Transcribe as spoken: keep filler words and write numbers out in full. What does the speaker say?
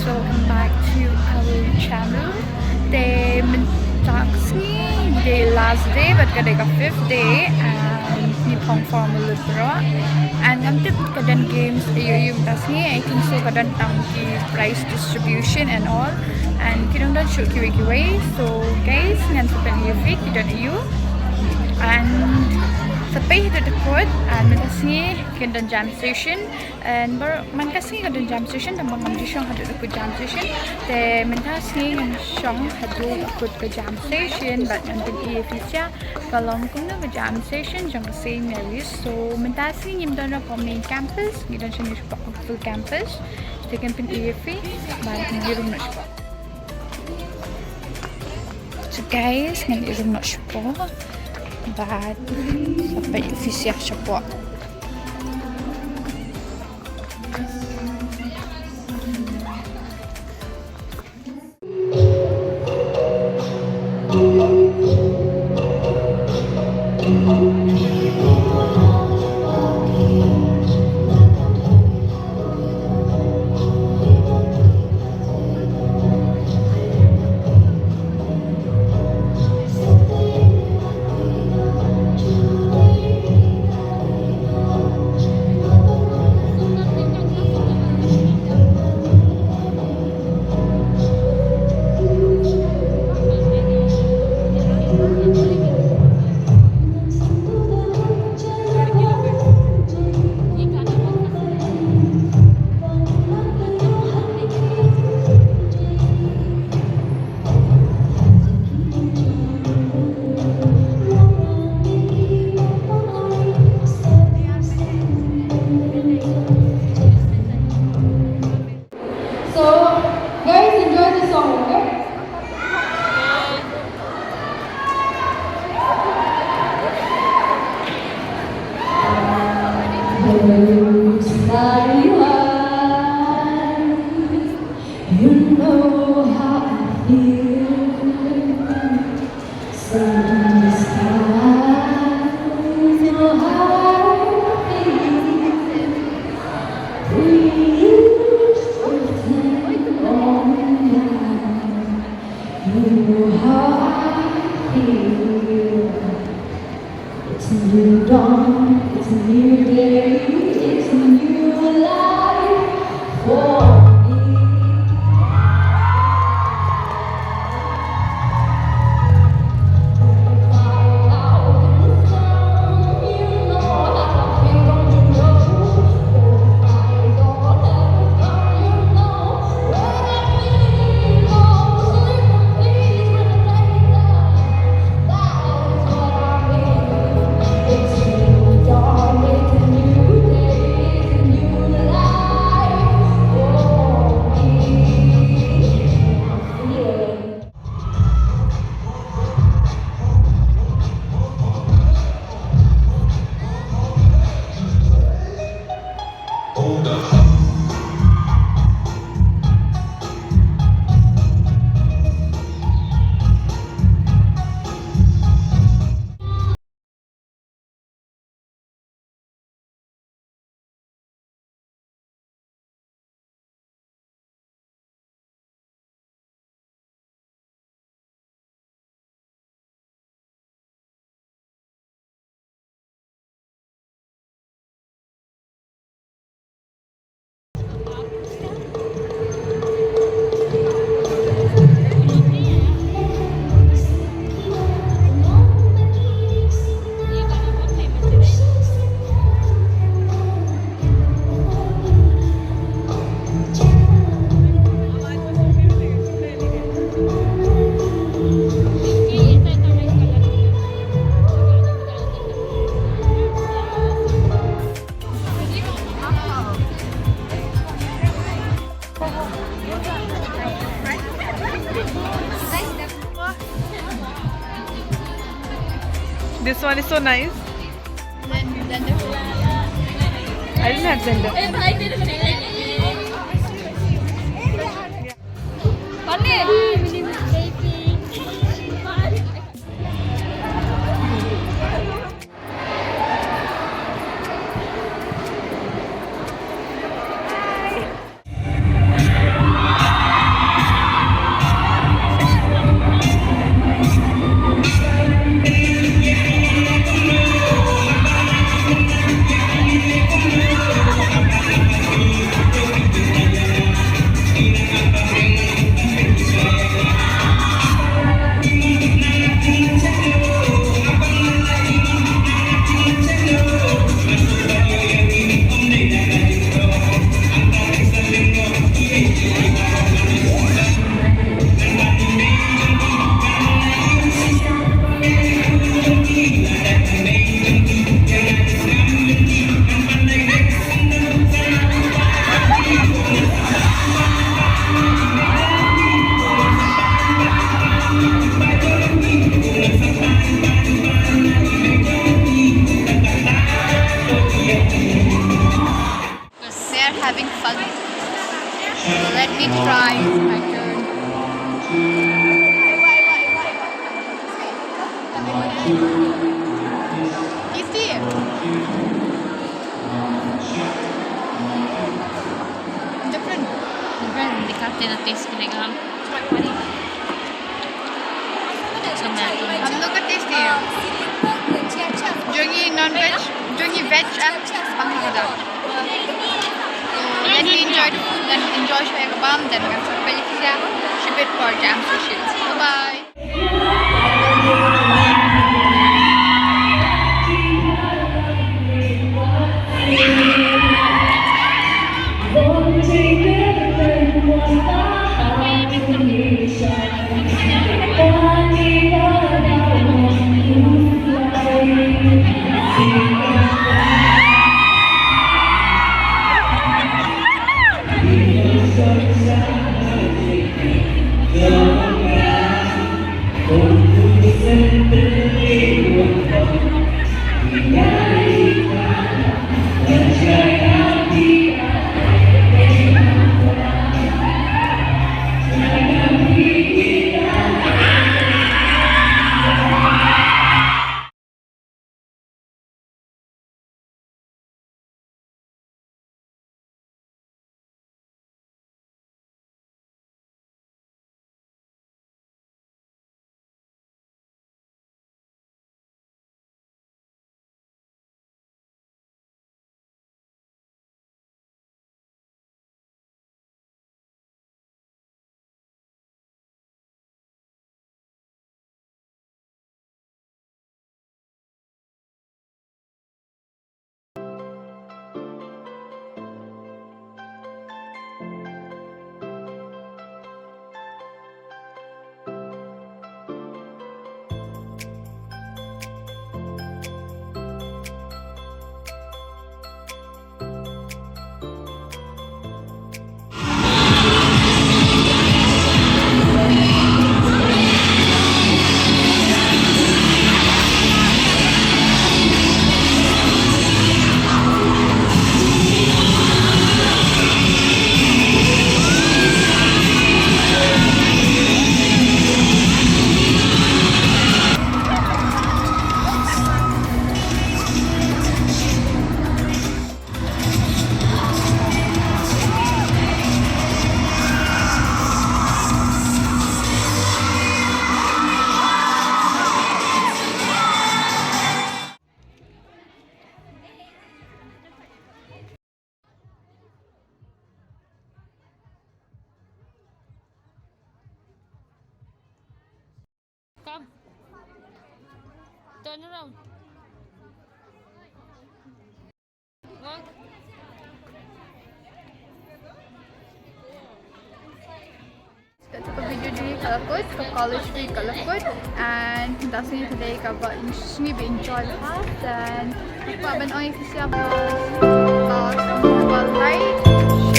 Welcome back to our channel. Te mynta ka sngi dei last day, bad ka dei ka fifth day, and ngi phong formal bro. And ngam tip ka don games ïa u mynta ka sngi, I think so ka don tang ki prize distribution and all. And ki don don shuh kiwei kiwei. So guys, ngan sa pyni ïa phi ki don ïa u. And sa peit haduh kut, and mynta ka sngi kin don jam session. And baroh man ka sngi ka don jam session, tangba ngam ju shong haduh kut ka jam session. Te mynta ka sngi ngan shong haduh kut ka jam session, bad ngan pyni ïa phi sha ka long kumno ka jam session jong ka Saint Mary's. So mynta ka sngi ngim don ruh ka main campus, ngi don shane shapoh full campus. Te ngan pyni ïa phi, bad ngan ïarum noh shapoh. So guys, ngan ïarum noh shapoh, bad sa peit ïa phi sha shapoh. So, guys, enjoy the song, okay? You know how I feel. It's a new dawn, it's a new day, it's a new life for me. This one is so nice. I didn't have blender. They're having fun. So let me try. It's my turn. Tasty. Different. Different. Dikkat na taste ko, dikkat. Hum log ka tasty hai. Jong ngi non veg, jong ngi veg ah, pang hada. So let me enjoy the food, then enjoy sha ka bam, then ngan sa peit ïa phi shibit por jam session. Bye bye. Come. Turn around. Walk. Kato ka video jong ngi ka la kut, ka college week ka la kut, and that's it today, kaba sngi ba enjoy bha, and kaba ban ong ïa phi sha ba, ba like,